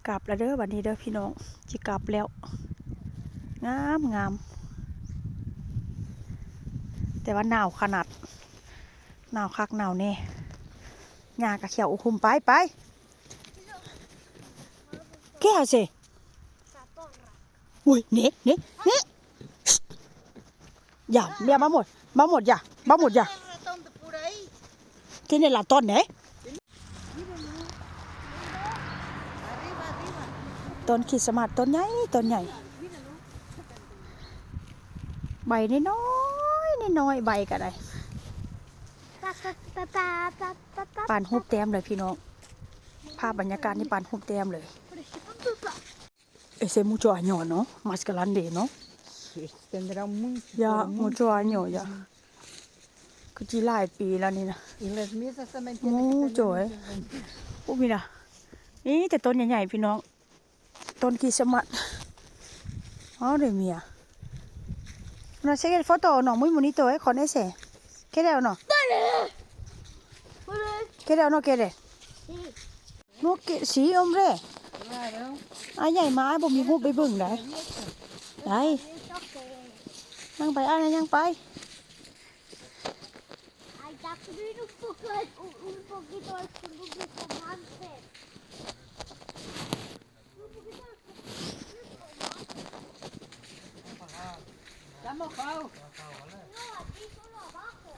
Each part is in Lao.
ກັບແລ້ວເດີ ບັດນີ້ເດີພີ່ນ້ອງ ຊິກັບແລ້ວ. ງາມໆ ແຕ່ວ່າໜາວຂະໜາດ ໜາວຄັກໜາວແນ່. ຫຍ້າກະຂຽວອຸຄຸມ. ໄປ ໄປ Que hace? Uy, ne, ne, ne. Ya, ya, vamos, vamos ya, vamos ya. Tiene ratón, eh. ຕົ້ນຄຣິສມາດ ຕົ້ນໃຫຍ່ ຕົ້ນໃຫຍ່ ໃບນ້ອຍໆ ນ້ອຍໆ ໃບກະໄດ້. ປານຮູບແຕ້ມເລີຍພີ່ນ້ອງ ພາບບັນຍາກາດນີ້ປານຮູບແຕ້ມເລີຍ. Ese mucho año, ¿no? Más grande, ¿no? Sí, tendrá mucho, ya, pero mucho mucho año, ya. Año. ຄືຊິຫຼາຍປີແລ້ວນີ້ນະ. Y las misas también tienen que tener mucho, eh. Muchos años. ໂອ້ ມີນະ ມີແຕ່ຕົ້ນໃຫຍ່ໆ ພີ່ນ້ອງ ຕົ້ນຄຣິສມາດ. Madre mía. No sé qué foto, no, muy bonito, eh, con ese. ¿Quieres o no? Vale. ¿Quieres o no quieres? Sí. No que, sí, hombre. Claro. ອ້າຍໃຫຍ່ມາ ອ້າຍບໍ່ມີຮູບໄປເບິ່ງໄດ໋. ໄດ້ ນັ່ງໄປ ອ້າຍ ນັ່ງໄປ. Hay que subir un poco, un, un poquito el volumen, compadre. Un poquito el volumen, compadre. Está mojado. No, aquí solo abajo.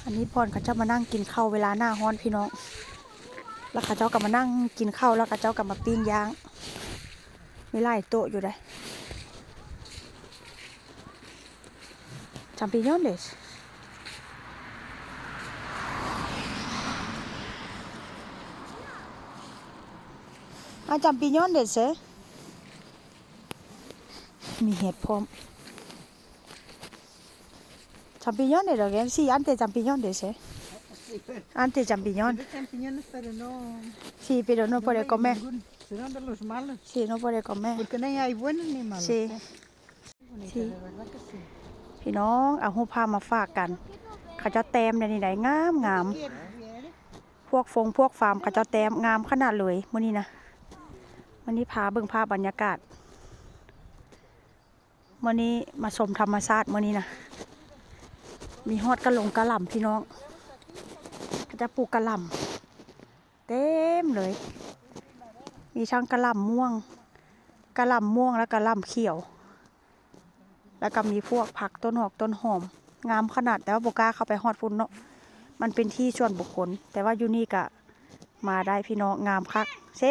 ອັນນີ້ບ່ອນເຂົາເຈົ້າມານັ່ງກິນເຂົ້າເວລາໜ້າຮ້ອນພີ່ນ້ອງ ແລ້ວເຂົາເຈົ້າກໍມານັ່ງກິນເຂົ້າ ແລ້ວເຂົາເຈົ້າກໍມາປີ້ງຍ່າງ. ມີຫຼາຍໂຕະຢູ່ເດ້. Champiñones. Ah, champiñones, eh. ມີເຫັດພ້ອມ. Champiñones, lo que sí, antes champiñones, eh. Sí, pero antes champiñón. Se ve champiñones, pero no. Sí, pero no puede comer. Ninguno. Serán de los malos. Sí, no puede comer. Porque no hay buenos ni malos, sí. Sí. Bonito, sí. De verdad que sí. ພີ່ນ້ອງ ເອົາຮູບພາບມາຝາກກັນ ເຂົາເຈົ້າແຕ້ມແນວນີ້ໄດ໋ ງາມໆ. Quiere, quiere. ພວກຟົງພວກຟາມເຂົາເຈົ້າແຕ້ມ ງາມຂະໜາດເລີຍມື້ນີ້ນະ. ມື້ນີ້ພາເບິ່ງພາບບັນຍາກາດ. ມື້ນີ້ມາຊົມທຳມະຊາດມື້ນີ້ນະ. ມີຮອດກະຫຼົງກະຫຼໍ່າພີ່ນ້ອງ ເຂົາເຈົ້າປູກກະຫຼໍ່າເຕັມເລີຍ. ມີທັງກະຫຼໍ່າມ່ວງ ກະຫຼໍ່າມ່ວງ ແລ້ວກະຫຼໍ່າຂຽວ ແລ້ວກະມີພວກຜັກຕົ້ນຫອກຕົ້ນຫອມ ງາມຂະໜາດ. ແຕ່ວ່າບໍ່ກ້າເຂົ້າໄປຮອດພຸ້ນເນາະ ມັນເປັນທີ່ສ່ວນບຸກຄົນ. ແຕ່ວ່າຢູ່ນີ້ກະມາໄດ້ພີ່ນ້ອງ ງາມຄັກເຊ.